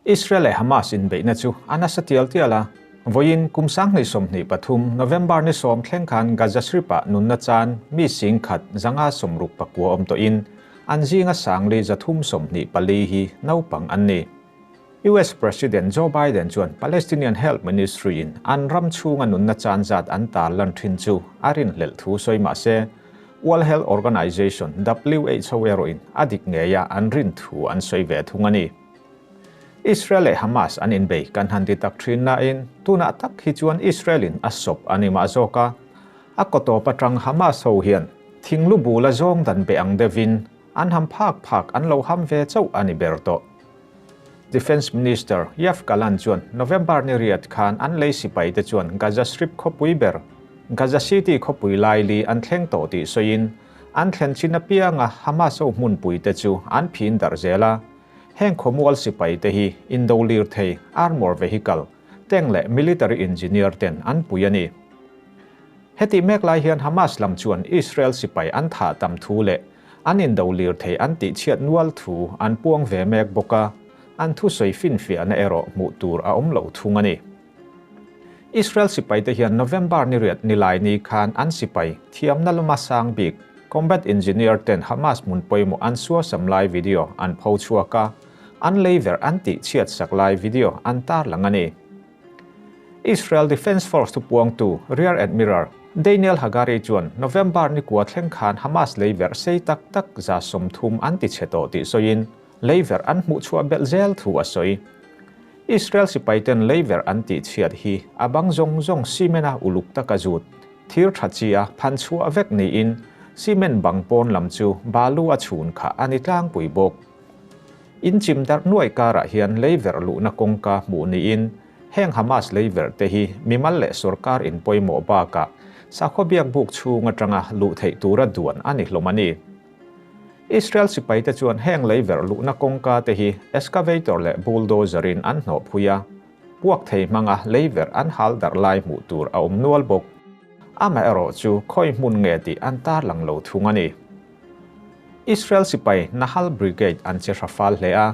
Israel leh Hamas inbeihna chu a nasa tial tial a, vawiin kum 2023 November ni 10 thleng khan Gaza Strip-ah nunna chan mi 10,569 awm tawhin an zinga 4,324 hi naupang an ni. US President Joe Biden chuan Palestinian Health Ministry-in an ram chhunga nunna chan zat an tarlan thin chu a rinhlelh thu sawi mah se, World Health Organization, WHO, erawhin a dik ngeia an rin thu an sawi ve thung a ni. Israel leh Hamas an inbei kan han ti tak thin nain tunah tak hi chuan Israel-in a sawp a ni mah zawk a. A kawtawp atang Hamas ho hian thinglu bula zawng dan be ang deuhin an ham phak phak an lo ham ve chauh a ni ber tawh. Defence Minister Yoav Gallant chuan November ni riat khan an lei sipai te chuan Gaza Strip khawpui ber Gaza City khawpui laili an thleng tawh tih sawiin an thlen chin apianga Hamas ho hmunpui te chu an phin darh zel a. Heng khawmual sipai te hi indo lirthei, armour vehicle, tank leh military engineer ten an pui a ni. Hetih mek lai hian Hamas lam chuan Israel sipai an thah tam thu leh an indo lirthei an tihchhiat nual thu an puang ve mek bawk a, an thusawi finfiahna erawh hmuh tur a awm lo thung a ni. Israel sipai te hian November ni riat nilai ni khan an sipai thiamna lama sang bik combat engineer ten Hamas hmun pawimawh an suasam lai video an pho chhuak a, an leiver an tihchhiat sak lai video an tarlang a ni. Israel Defence Force thupuangtu Rear Admiral Daniel Hagari chuan November ni kua thleng khan Hamas leiver sei tak tak 30 an tichhe tawh tih sawiin leiver an hmuhchhuah belh zel thu a sawi. Israel sipaiten leiver an tihchhiat hi a bang zawng zawng cement-a uluk taka zut, thir tha chi a phan chhuah vek niin cement bang pawn lam chu balu a chhun kha a ni tlangpui bawk. In chim darh nuai karah hian leiver luhna kawngka hmuh niin heng Hamas leiver te hi mimal leh sorkar in pawimawh bakah sakhaw biak buk chhung atanga luh theih tura duan a ni hlawm a ni. Israel sipaite chuan heng lei verh luhna kawngka te hi excavator leh bulldozer in an hnawh phui a, puak thei hmanga lei verh an hal darh lai hmuh tur a awm nual bawk. Amaherawh chu khawi hmun nge tih an tarlang lo thung a ni. Israel sipai Nahal Brigade an che hra fal hle a,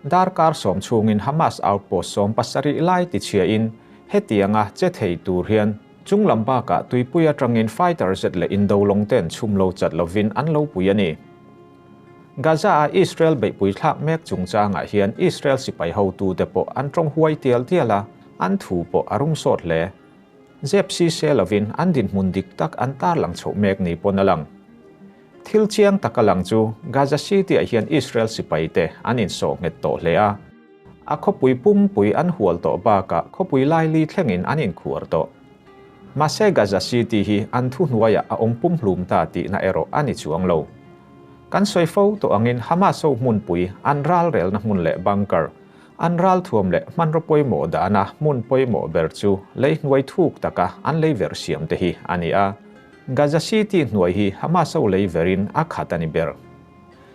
darkar 10 chhungin Hamas outpost 17 lai tichhiain hetianga che thei tur hian Chung lam bakah tuipui atangin fighter jet leh indo lawng ten chhum lo chat lovin an lo pui a ni. Gaza-a Israel beihpui thlak mek chungchangah hian Israel sipai hotute pawh an tawng huai tial tial a, an thu pawh a rum sawt hle. Zep si se lovin an dinhmun dik tak an tarlang chhoh mek ni pawn a lang. Thil chiang tak a lang chu Gaza City-ah hian Israel sipaite an insawh nghet tawh hle a. A khawpui pumpui an hual tawh bakah khawpui laili thlengin an inkhuar tawh. Mahse Gaza City hi an thuhnuaiah a awm pumhlum ta tihna erawh a ni chuang lo. Kan sawi fo tawh angin Hamas ho hmunpui an ralrelna hmun leh bunker, an ralthuam leh hmanraw pawimawh dahna hmun pawimawh ber chu lei hnuai thuk taka an lei verh siam te hi a ni a. Gaza City hnuai hi Hamas ho lei verhin a khat a ni ber.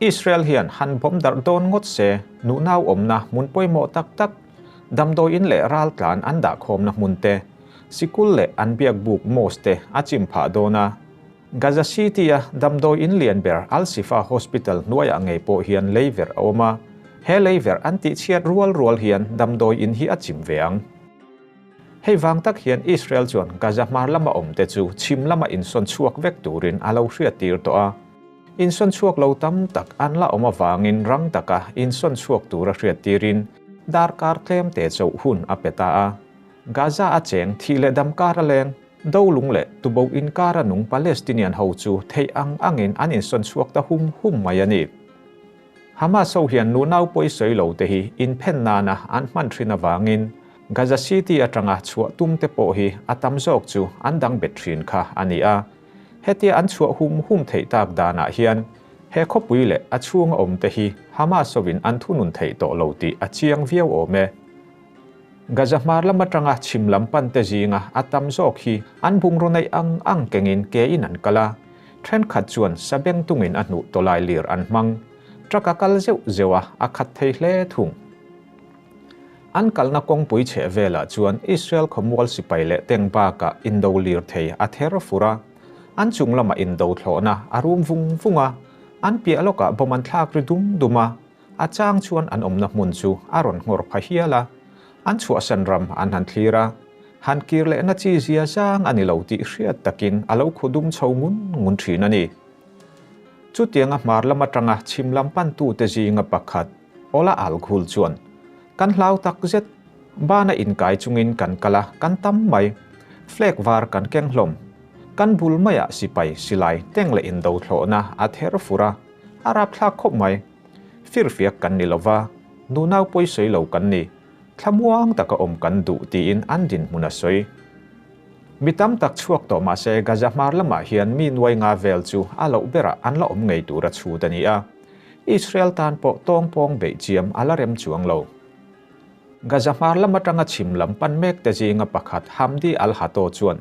Israel hian han bawm darh dawn ngawt se, nuhnau awmna hmun pawimawh tak tak, damdawi in leh raltlan an dahkhawmna hmun te, sikul leh an biak buk mosque te a chim phah dawn a. Gaza City-a damdawi in lian ber Al-Shifa Hospital hnuaiah ngei pawh hian lei verh a awm a, he lei verh an tihchhiat rual rual hian damdawi in hi a chim ve ang. Hei vang tak hian Israel chuan Gaza hmar lama awmte chu chhim lama insawn chhuak vek turin a lo hriattir tawh a. Insawn chhuak lo tam tak an la awm avangin rang taka insawn chhuak tura hriattirin darkar tlem te chauh hun a pe ta a. Gaza a cheng thih leh dam kar a leng, dolung leh tubo inkar a nung Palestinian ho chu theih ang angin an insawn chhuak ta hum hum mai a ni. Hamas ho hian nunau pawi sawi lo te hi inphen nana an hman thin avangin Gaza City atanga chhuah tum te pawh hi a tam zawk chu an dang bet thin kha a ni a. Hetia an chhuah hum hum theih tak danah hian he khawpui leh a chhunga awm te hi Hamas hovin an thunun theih tawh lo tih a chiang viau awm e. Gaza hmar lam atanga chhim lam pan te zinga a tam zawk hi an bungraw neih ang ang kengin ke in an kal a, thenkhat chuan sabeng tungin a hnuh tawlai lir an hmang. Truck a kal zeuh zeuh a, a khat thei hle thung. An kalna kawngpui chheh velah chuan Israel khawmual sipai leh tank bakah indo lir thei a ther fur a, an chung lamah indo thlawhna a rum vung vung a, an piah lawkah bomb an thlak ri dum dum a, A chang chuan an awmna hmun chu a rawn nghawr pha hial a, an chhuahsan ram an han thlir a, han kir lehna chi zia zang a ni lo tih hriat takin a lo khu dum chho ngun ngun thin a ni. Chutianga hmar lam atanga chhim lam pantute zinga pakhat Ola Alghul chuan, Kan hlau tak zet, bana inkai chungin kan kal a, kan tam mai. Flag var kan keng hlawm. Kan bul maiah sipai silai teng leh indo thlawhna a ther fur a, a rapthlak khawp mai. Firfiak kan ni lova, nunau pawi sawi lo kan ni, thlamuang taka awm kan duh tiin an dinhmun a sawi. Mi tam tak chhuak tawh mah se Gaza hmar lamah hian mi nuai nga vel chu a loh berah an la awm ngei tur a chhut a ni a, Israel tan pawh tawngpawng beih chiam a la rem chuang lo. Gaza hmar lam atanga chhim lam pan mek te zinga pakhat Hamdi al-Hato chuan,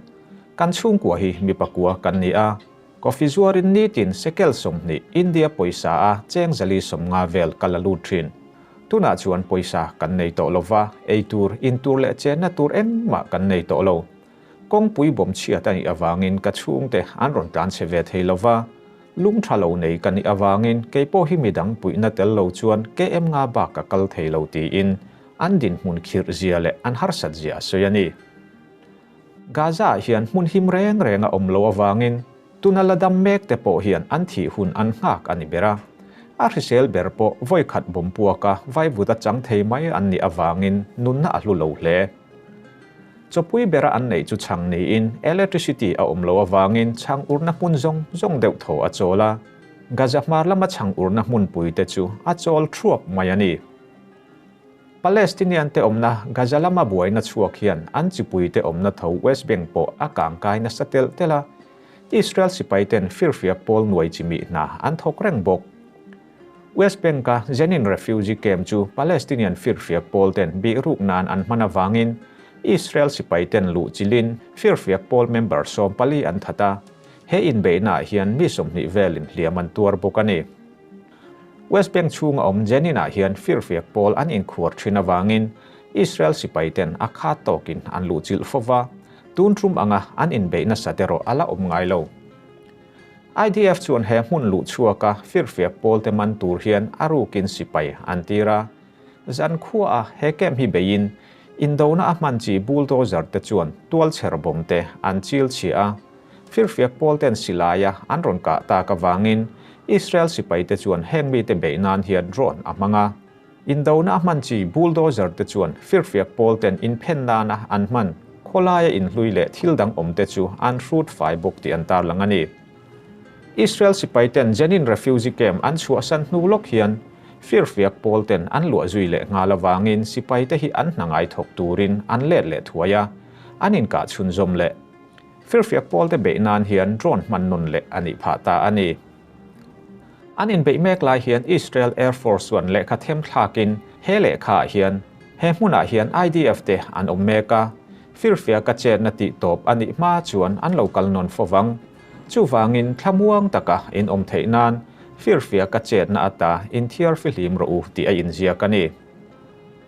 Kan chhungkua hi mi pakua kan ni a, Coffee zuarin nitin sekel 20 India pawisa a cheng 450 vel ka la lut thin. Tunah chuan pawisa kan nei tawh lova, ei tur, in tur leh chenna tur engmah kan nei tawh lo. Kawngpui bawm chhiat a nih avangin ka chhungte an rawn tlan chhe ve thei lova, lung tha lo nei ka nih avangin kei pawh hi midang puihna tel lo chuan KM nga bak ka kal thei lo tiin an dinhmun khirh zia leh an harsat zia a sawi a ni. Gaza-ah hian hmun him reng reng a awm loh avangin tuna la dam mek te pawh hian an thih hun an nghak a ni ber a. A hrisel ber pawh vawi khat bawm puaka vaivut a chang thei mai an nih avangin nunna a hlu lo hle. Chawpui bera an neih chu chhang niin electricity a awm loh avangin chhang urna hmun zawng zawng deuh thaw a chawl a. Gaza hmar lama chhang urna hmunpui te chu a chawl thuap mai a ni. Palestinian te awmna Gaza lama buaina chhuak hian an chipui te awmna tho West Bank pawh a kangkai nasa telh telh a, Israel sipai ten firfiak pawl nuai chi mi hna an thawk reng bawk. West Bank-a Jenin refugee camp chu Palestinian firfiak pawl ten bihruk nan an hman avangin Israel sipai ten luh chilin firfiak pawl member 14 an that a, he inbeihnaah hian mi 20 velin hliam an tuar bawk a ni. West Bank chhunga awm Jenin-ah hian firfiak pawl an inkhuar thin avangin Israel sipaiten a khat tawkin an luhchilh fo va, tun tum anga an inbeih nasat erawh a la awm ngai lo. IDF chuan he hmun luh chhuaka firfiak pawlte man tur hian a rukin sipai an tir a. Zan khuaah he camp hi beiin indona a hman chi bulldozer te chuan tualchher bawm te an chil chhia a. Firfiak pawl ten silaia an rawn kah tak avangin Israel sipaite chuan heng mite beih nan hian drone a hmang a. Indona a hman chi bulldozer te chuan firfiak pawl ten inphen nana an hman khawlaia inhlui leh thil dang awm te chu an hrut fai bawk tih an tarlang a ni. Israel sipaiten Jenin refugee camp an chhuahsan hnu lawk hian firfiak pawl ten an luah zui leh nghal avangin sipaite hi an hna ngai thawk turin an let leh thuai a, an inkah chhunzawm leh. Firfiak pawlte beih nan hian drone hman nawn leh a nih phah ta a ni. An inbeih mek lai hian Israel Air Force chuan lehkha them thlakin he lehkhaah hian he hmunah hian IDF te an awm mek a, firfiaka chetna tih tawp a nih hma chuan an lo kal nawn fo vang. Chuvangin thlamuang taka in awm theih nan firfiaka chetna ata inthiar fihlim rawh u tih a inziak a ni.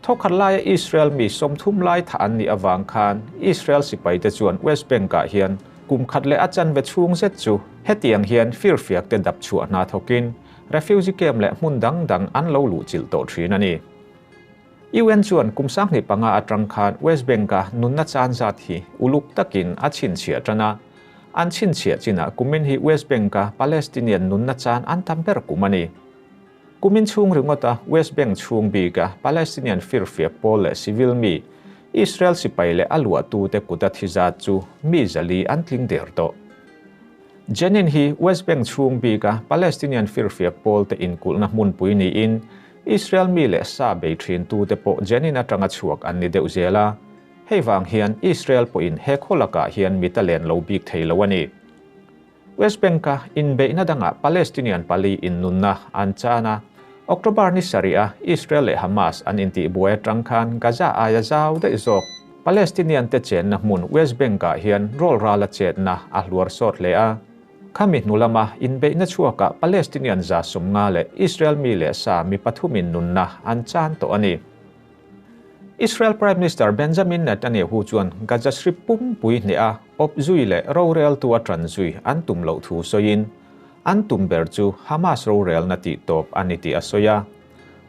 Thawkhat laia Israel mi 30 lai thah an nih avang khan Israel sipaite chuan West Bank-ah hian kum khat leh a chanve chhung zet chu hetiang hian firfiak te dap chhuah hna thawkin refugee camp leh hmun dang dang an lo luh chilh tawh thin a ni. UN chuan kum 2005 atang khan West Bank-a nunna chan zat hi uluk takin a chhinchhiah tan a, an chhinchhiah chinah kumin hi West Bank-a Palestinian nunna chan an tam ber kum a ni. Kumin chhung ringawta West Bank chhung bika Palestinian firfiak pawl leh civil mi, Israel sipai leh a luahtute kuta thi zat chu mi 400 an tling der tawh. Jenin hi West Bank chhung bika Palestinian firfiak pawlte inkulhna hmunpui niin Israel mi leh sa bei thintute pawh Jenin atanga chhuak an ni deuh zel a, hei vang hian Israel pawhin he khaw lakah hian mit a len lo bik thei lo a ni. West Bank-a inbeihna dangah Palestinian pali innunna an chan a, October ni sarih-a Israel leh Hamas an intihbuai atang khan Gaza aia zau daih zawk Palestinian te chenna hmun West Bank-ah hian rawlrala chetna a hluar sawt hle a. Khami hnu lama inbeihna chhuakah Palestinian 150 leh Israel mi leh sa mi pathum innunna an chan tawh a ni. Israel Prime Minister Benjamin Netanyahu chuan Gaza Strip pumpui hneh a awp zui leh roreltu a tan zui an tum loh thu sawiin, an tum ber chu Hamas rorelna tih tawp a ni tih a sawi a.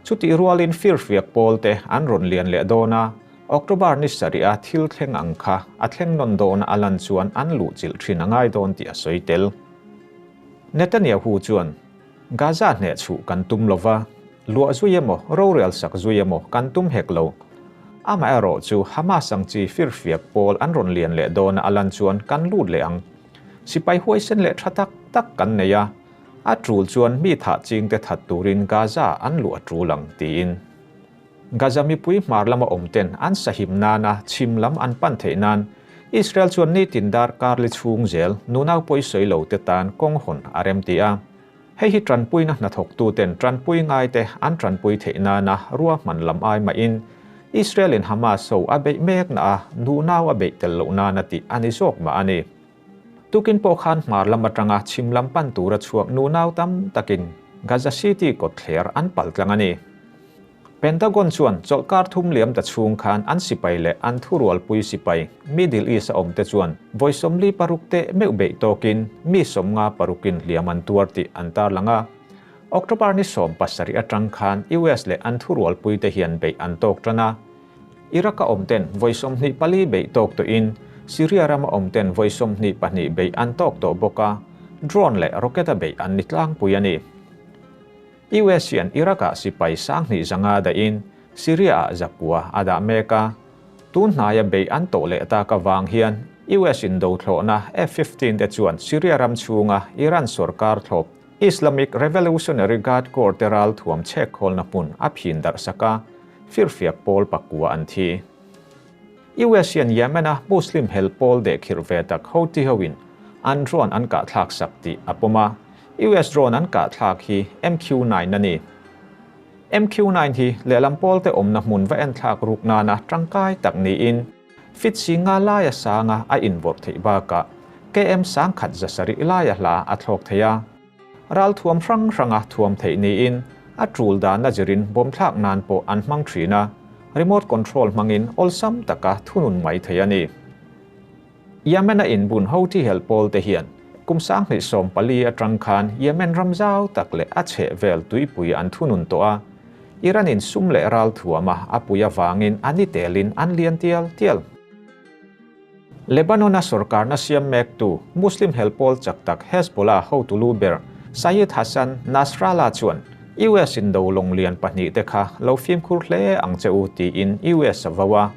Chutih rualin firfiak pawl te an rawn lian leh dawn a, October ni sarih a thil thleng ang kha a thleng nawn dawn a lan chuan an luh chilh thin a ngai dawn tih a sawi tel. Netanyahu chuan, Gaza hneh chhuh kan tum lo va, luah zui emaw, rorel sak zui emaw kan tum hek lo. Amaherawh chu Hamas ang chi firfiak pawl an rawn lian leh dawn a lan chuan kan lut leh ang. Sipai huaisen leh tha tak tak kan nei a, a tul chuan mi thah chingte that turin Gaza an luh a tul ang, tiin. Gaza mipui hmar lama awm ten an sahim nana chhim lam an pan theih nan Israel chuan nitin dar karli chhung zel nunau pawi sawi lo te tan kawng hawn a rem ti a. Hei hi tanpuina hnathawktu ten tanpui ngai te an tanpui theih nana ruahman lam ai mahin Israel in Hamas ho a beih mek na a nunau a beih tel loh nana tih a ni zawk mah a ni. Tukin pawh khan hmar lam atanga chhim lam pan tura chhuak nunau tam takin Gaza City kawtthler an pal tlang a ni. Pentagon chuan chawlhkar thum liam ta chhung khan an sipai leh an thurualpui sipai Middle East a awmte chuan vawi 46 teh meuh beih tawkin mi 56in hliam an tuar tih an tarlang a. October ni 17 atang khan US leh an thurualpuite hian beih an tawk tan a. Iraq a awmten vawi 24 beih tawk tawhin Syria rama awmten vawi 22 beih an tawk tawh bawk a, drone leh rocket a beih an ni tlangpui a ni. US hian Iraq-ah sipai 2500 dahin Syria-ah 900 a dah mek a. Tun hnaia beih an tawh leh tak avang hian US indo thlawhna F-15 te chuan Syria ram chhunga Iran sorkar thlawp Islamic Revolutionary Guard Corps te ral thuam chhek khawlna hmun a phin darh sak a, firfiak pawl pakua an thi. US hian Yemen-a Muslim hel pawl dehkhirh ve tak Houthi hoin an drone an kahthlak sak tih a pawm a, US drone an kahthlak hi MQ-9 a ni. MQ-9 hi lehlam pawlte awmna hmun va enthlak ruk nana tangkai tak niin fit si nga laia sanga a invawrh theih bakah KM 1170 laia hla a thlawk thei a. Ral thuam hrang hranga thuam theih niin a tul dana zirin bawm thlak nan pawh an hmang thin a, remote control hmangin awlsam taka thunun mai thei a ni. Yemen-a inbun Houthi hel pawl te hian kum 2014 atang khan Yemen ram zau tak leh a chheh vel tuipui an thunun tawh a, Iran-in sum leh ral thuama a pui avangin a ni telin an lian tial tial. Lebanon-a sorkarna siam mektu Muslim hel pawl chak tak Hezbollah hotu lu ber Sayyid Hassan Nasrallah chuan US indo lawng lian pahnih te kha lo fimkhur hle ang che u tiin US a vo a,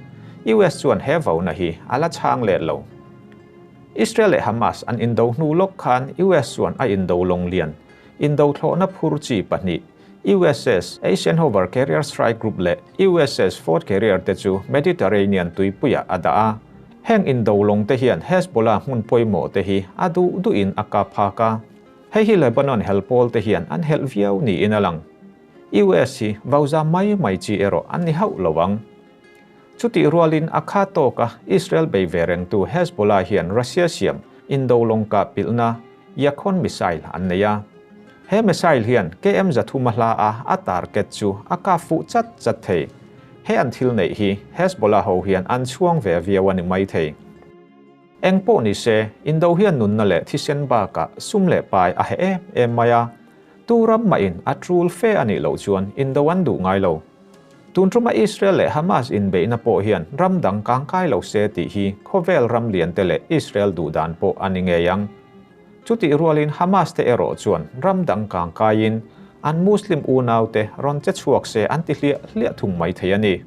US chuan he vona hi a la chhang leh lo. Israel leh Hamas an indo hnu lawk khan US chuan a indo lawng lian indo thlawhna phur chi pahnih USS Eisenhower Carrier Strike Group leh USS Ford Carrier te chu Mediterranean tuipuiah a dah a. Heng indo lawng te hian Hezbollah hmun pawimawh te hi a duh duhin a kap phak a. Hei hi Lebanon hel pawl te hian an helh viau niin a lang. US hi vauza mai mai chi erawh an ni hauh lo ang. Chutih rualin a kha tawka Israel bei ve rengtu Hezbollah hian Russia siam indo lawng kah pilhna Yakhon missile an nei a. He missile hian KM 300 a hla a a target chu a kap fuh chat chat thei. He an thil neih hi Hezbollah ho hian an chhuang ve viau a ni mai thei. Eng pawh ni se, indo hian nunna leh thisen bakah sum leh pai a heh em em mai a. Tu ram mahin a tul fe a nih loh chuan indo an duh ngai lo. Tun tuma Israel leh Hamas inbeihna pawh hian ram dang kangkai lo se tih hi khawvel ram lian te leh Israel duh dan pawh a ni ngei ang. Chutih rualin Hamas te erawh chuan ram dang kangkaiin an Muslim unau te rawn che chhuak se an ti hliah hliah thung mai thei a ni.